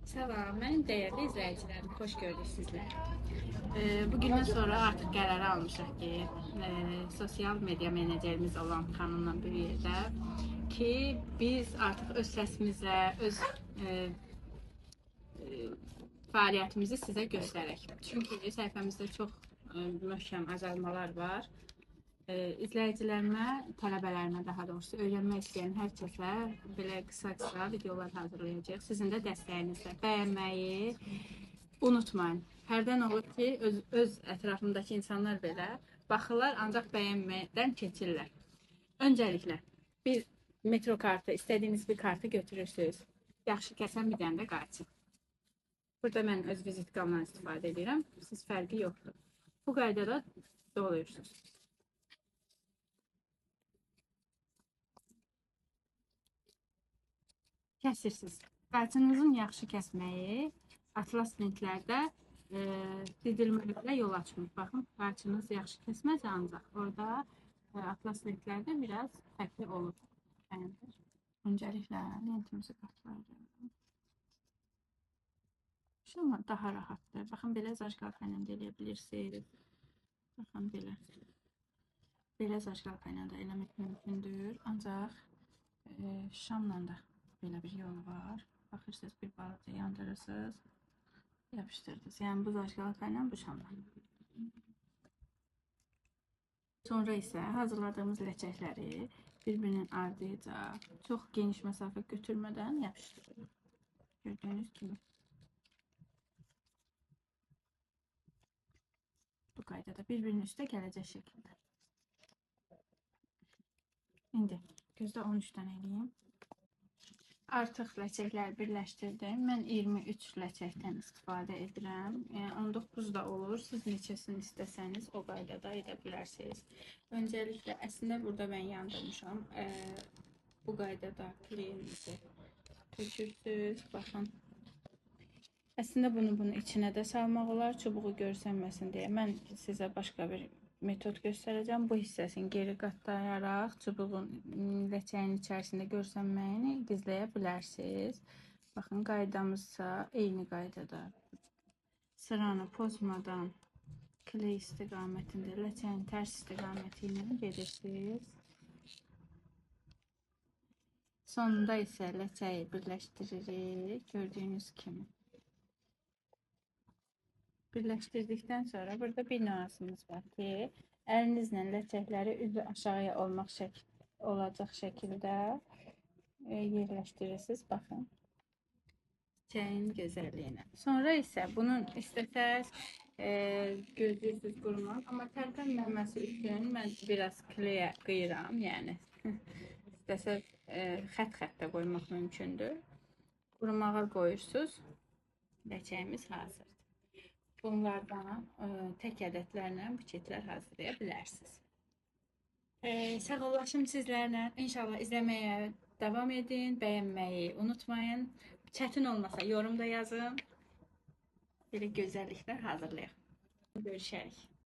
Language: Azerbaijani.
Salam, mənim dəyərli izləyicilərim, xoş gördük sizləri. Bugündən sonra artıq qərarı almışıq ki, sosial media menecerimiz olan xanımla bir yerdə ki, biz artıq öz səsimizlə, öz fəaliyyətimizi sizə göstərək. Çünki səhifəmizdə çox möhkəm azalmalar var. İzləyicilərimə, tələbələrimə daha doğrusu öyrənmək istəyən hər kəsə belə qısa-qısa videolar hazırlayacağıq. Sizin də dəstəyinizlə bəyənməyi unutmayın. Hərdən olur ki, öz ətrafımdakı insanlar belə baxırlar, ancaq bəyənməkdən keçirlər. Öncəliklə bir metro kartı, istədiyiniz bir kartı götürürsünüz. Yaxşı kəsən bir dənə də qayçı. Burada mən öz vizitkamdan istifadə edirəm. Siz fərqi yoxdur. Bu qaydada dolayırsınız. Kəsirsiniz. Qayçınızın yaxşı kəsməyi atlas lentlərdə didilmələrə yol açmır. Baxın, qayçınız yaxşı kəsməz, ancaq orada atlas lentlərdə biraz fərqli olur. Bəyəndir. Öncəliklə lentimizi qatlayırıq. Şunla daha rahatdır. Baxın, belə zajqalka ilə də eləyə bilirsiniz. Baxın, belə. Belə zajqalka ilə də eləmək mümkündür. Ancaq şamla da belə bir yolu var. Baxırsınız, bir balaca yandırırsınız, yapışdırırsınız. Yəni bu zajqalka ilə, bu şamla. Sonra isə hazırladığımız ləçəkləri bir-birinin ardıca çox geniş məsafə götürmədən yapışdırırıq. Gördüyünüz kimi. Bu qaydada bir-birinin üstə gələcək şəkildə. İndi gözdə 13 dənə eləyim. Artıq ləçəkləri birləşdirdim. Mən 23 ləçəkdən istifadə edirəm. Yəni 19 da olur. Siz neçəsini istəsəniz o qaydada edə bilərsiniz. Öncəliklə əslində burada mən yandırmışam. Bu qaydada kleyimizi tökürsünüz. Baxın. Əslində bunu içinə də salmaq olar. Çubuğu görsənməsin deyə. Mən sizə başqa bir metod göstərəcəm. Bu hissəsini geri qatlayaraq çubuğun ləçəyin içərisində görsənməyini gizləyə bilərsiniz. Baxın, qaydamızsa eyni qaydada sıranı pozmadan kley istiqamətində ləçəyin tərs istiqaməti ilə gedirsiniz. Sonunda isə ləçəyi birləşdiririk gördüyünüz kimi. Birləşdirdikdən sonra burada bir nüansımız var ki, əlinizlə ləçəkləri üzü aşağıya olacaq şəkildə yerləşdirirsiniz. Baxın, çiçəyin gözəlliyinə. Sonra isə bunun istəsəz gözləyirsiniz qurumaq, amma tərpənməməsi üçün mən biraz kleyə qıyıram. Yəni istəsəz xət-xət də qoymaq mümkündür. Qurumağa qoyursunuz. Ləçəyimiz hazırdır. Bunlardan tək ədədlərlə buketlər hazırlaya bilərsiniz. Sağollaşım sizlərlə. İnşallah izləməyə davam edin. Bəyənməyi unutmayın. Çətin olmasa yorum da yazın. Belə gözəlliklər hazırlayaq. Görüşərik.